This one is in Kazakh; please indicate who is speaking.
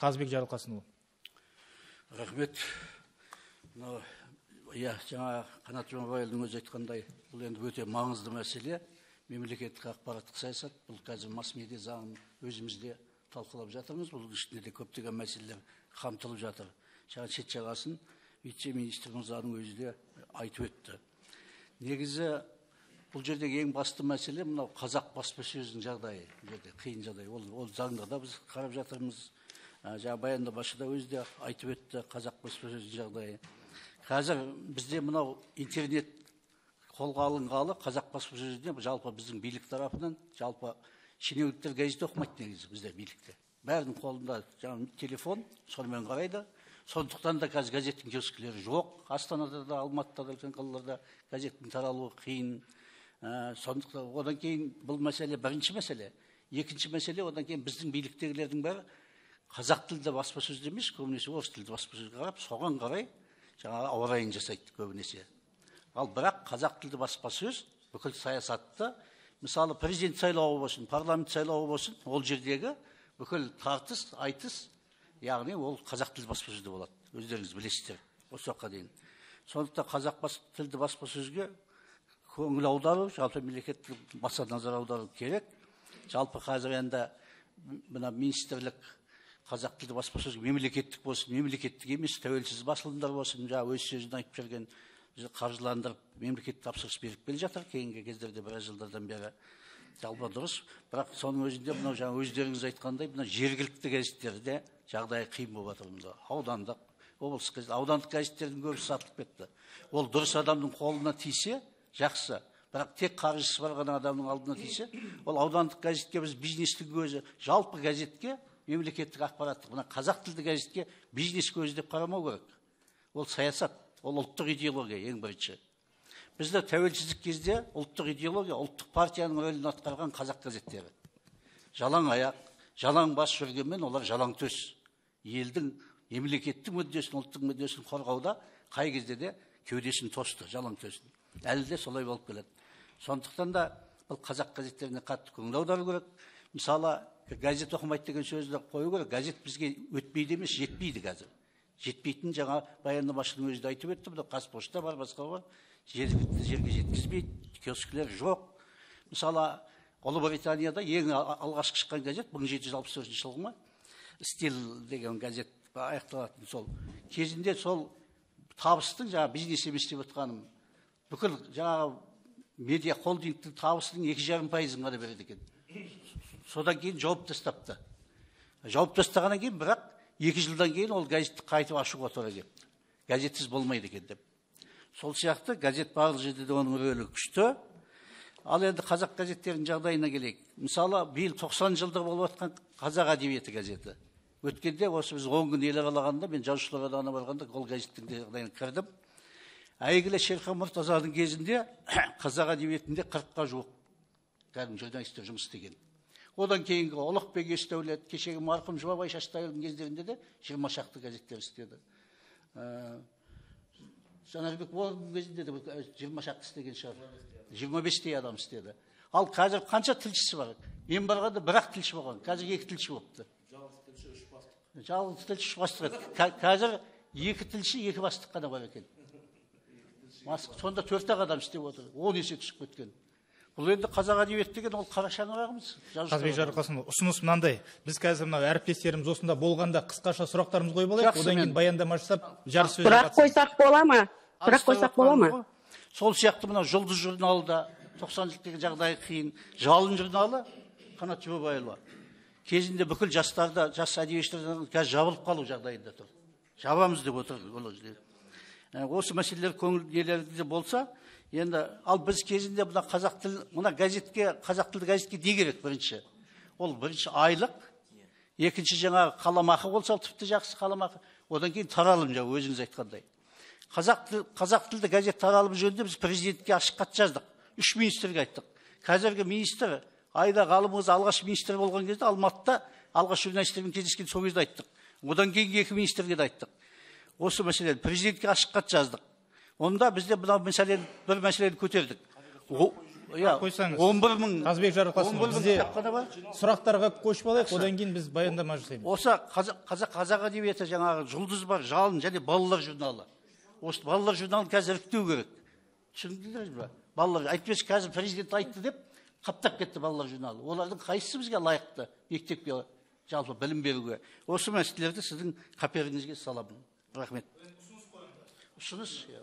Speaker 1: Қазбек Жарылқасынұлы.
Speaker 2: Рахмет. Мынау, иә, жаңа Қанат Жұмабайұлының өзі айтқандай, бұл енді өте маңызды мәселе. Мемлекеттік ақпараттық саясат, бұл қазір масс медиа заңын өзімізде талқылап жатырмыз. Бұл үстінде де көптеген мәселелер қамтылып жатыр. Жаңа шет жағасын вице-министр мырзаның өзі де айтып өтті. Негізі бұл жердегі ең басты мәселе мынау қазақ баспасөзінің жағдайы, бұл жерде қиын жағдай. Ол заңда да біз қарап жатырмыз. Жаңа баяндамашы да өзі де айтып өтті қазақ баспасөзінің жағдайы. Қазір бізде мынау интернет қолға алынғалы қазақ баспасөзіне жалпы біздің билік тарапынан, жалпы шенеуніктер газет оқымайды негізі бізде билікте. Бәрінің қолында жаңа телефон, сонымен қарайды. Сондықтан да қазір газеттің киоскілері жоқ. Астанада да, Алматыда да, үлкен қалаларда газеттің таралуы қиын. Сондықтан одан кейін бұл мәселе бірінші мәселе. Екінші мәселе, одан кейін біздің биліктегілердің бәрі қазақ тілді баспасөзде емес, көбінесе орыс тілді баспасөзге қарап, соған қарай жаңағы ауа райын жасайды көбінесе. Ал бірақ қазақ тілді баспасөз бүкіл саясатты, мысалы президент сайлауы болсын, парламент сайлауы болсын, ол жердегі бүкіл тартыс, айтыс, яғни ол қазақ тілді баспасөзде болады. Өздеріңіз білесіздер осы уақытқа дейін. Сондықтан қазақ тілді баспасөзге көңіл аудару, жалпы мемлекеттік баса назар аудару керек. Жалпы қазір енді мына министрлік қазақ тілді баспасөзге мемлекеттік болсын, мемлекеттік емес, тәуелсіз басылымдар болсын, жаңа өз сөзін айтып жүрген қаржыландырып мемлекет тапсырыс беріп келе жатыр кейінгі кездерде біраз жылдардан бері. Жалпы дұрыс, бірақ соның өзінде мынау жаңа өздеріңіз айтқандай мына жергілікті газеттерде жағдайы қиын болып жатыр. Мында аудандық, облыстық газет, аудандық газеттердің көбісі сатылып кетті. Ол дұрыс адамның қолына тисе жақсы, бірақ тек қаржысы бар ғана адамның алдына тисе, ол аудандық газетке біз бизнестің көзі, жалпы газетке мемлекеттік ақпараттық, мына қазақ тілді газетке бизнес көзі деп қарамау керек. Ол саясат, ол ұлттық идеология ең бірінші. Бізде тәуелсіздік кезде ұлттық идеология, ұлттық партияның рөлін атқарған қазақ газеттері. Жалаң аяқ, жалаң бас жүргенмен олар жалаң төс. Елдің мемлекеттік мүддесін, ұлттық мүддесін қорғауда қай кезде де кеудесін тосты, жалаң төсін. Әлі де солай болып келеді. Сондықтан да бұл қазақ газеттеріне қатты көңіл аудару керек. Мысалы, газет оқымайды деген сөзді қою керек. Газет бізге өтпейді емес, жетпейді қазір. Жетпейтін жаңа баяндамашының өзі де айтып өтті, мына Қазпошта бар, басқа бар, жергілікті жерге жеткізбейді, киоскілер жоқ. Мысалы, Ұлыбританияда ең алғашқы шыққан газет 1764 жылғы ма, Стил деген газет аяқталатын сол. Кезінде сол табыстың, жаңа бизнес емес деп отқаным, бүкіл жаңағы медиа холдингтің табысының 2,5%-ын ғана береді екен. Содан кейін жауып тастапты. Жауып тастағаннан кейін бірақ 2 жылдан кейін ол газетті қайтып ашуға тура келіпті. Газетсіз болмайды екен деп. Сол сияқты газет барлық жерде де оның рөлі күшті. Ал енді қазақ газеттерінің жағдайына келейік. Мысалы, биыл 90 жылдық болып жатқан Қазақ әдебиеті газеті. Өткенде осы біз 10 күн ел аралағанда, мен жазушылар одағына барғанда ол газеттің жағдайына кірдім. Әйгілі Шерхан Мұртазаның кезінде қазақ әдебиетінде 40-қа жуық кәдімгі журналистер жұмыс істеген. Одан кейінгі Ұлықбек Есдәулет, кешегі марқұм Жұмабай Шаштайұлының кездерінде де 20 шақты газеттер істеді. Жанарбек Орынның кезінде де 20 шақты істеген шығар. 25-тей адам істеді. Ал қазір қанша тілшісі бар? Мен барғанда бір-ақ тілші болған, қазір 2 тілші болыпты.
Speaker 3: Жалғыз тілші 3 бастық.
Speaker 2: Жалғыз тілші 3 бастық. Қазір 2 тілші 2 бастық қана бар екен. Сонда 4-ақ адам істеп отыр. 10 есе түсіп кеткен. Бұл енді қазақ әдебиеті деген ол қара шаңырағымыз.
Speaker 1: Қазбек Жарылқасынұлы, ұсыныс мынандай. Біз қазір мынау әріптестеріміз осында болғанда қысқаша сұрақтарымызды қойып алайық. Одан кейін баяндама жасап, жарыс сөзге
Speaker 4: Сұрақ қойсақ бола ма? Сұрақ қойсақ бола ма?
Speaker 2: Сол сияқты мынау Жұлдыз журналы да 90 жылдық жағдайы қиын. Жалын журналы Қанат Жұмабайұлы. Кезінде бүкіл жастарда, жас әдебиетшілердің қазір жабылып қалу жағдайында тұр. Жабамыз деп отыр. Осы мәселелер көңіл нелерінде болса, енді ал біз кезінде мына қазақ тіл, мына газетке, қазақ тілді газетке не керек бірінші? Ол бірінші айлық, екінші жаңағы қаламақы болса, тіпті жақсы қаламақы, одан кейін таралым, жаңа өзіңіз айтқандай. Қазақ тілді газет таралымы жөнінде біз президентке ашық хат жаздық, 3 министрге айттық. Қазіргі министр Аида Ғалымқызы алғаш министр болған кезде Алматыда алғаш журналистермен кездескен сол кезде айттық. Одан кейінгі 2 министрге де айттық. Осы мәселені президентке ашық хат жаздық. Онда бізде мынау мәселені, бір мәселені көтердік. Иә,
Speaker 1: қойсаңыз.
Speaker 2: 11 мың.
Speaker 1: Қазбек Жарылқасынұлы,
Speaker 2: 11 мың
Speaker 1: бізде
Speaker 2: кітапхана бар.
Speaker 1: Сұрақтарға көшіп алайық, одан кейін біз баяндама жасаймыз.
Speaker 2: Осы қазақ әдебиеті, жаңағы «Жұлдыз» бар, «Жалын» және балалар журналы. Осы балалар журналын қазір іріктеу керек. Түсіндіңдер ме? Балалар, әйтпесе қазір президент айтты деп қаптап кетті балалар журналы. Олардың қайсысы бізге лайықты мектепке, жалпы білім беруге? Осы мәселелерді сіздің қаперіңізге саламын. Рахмет. Ұсыныс, иә.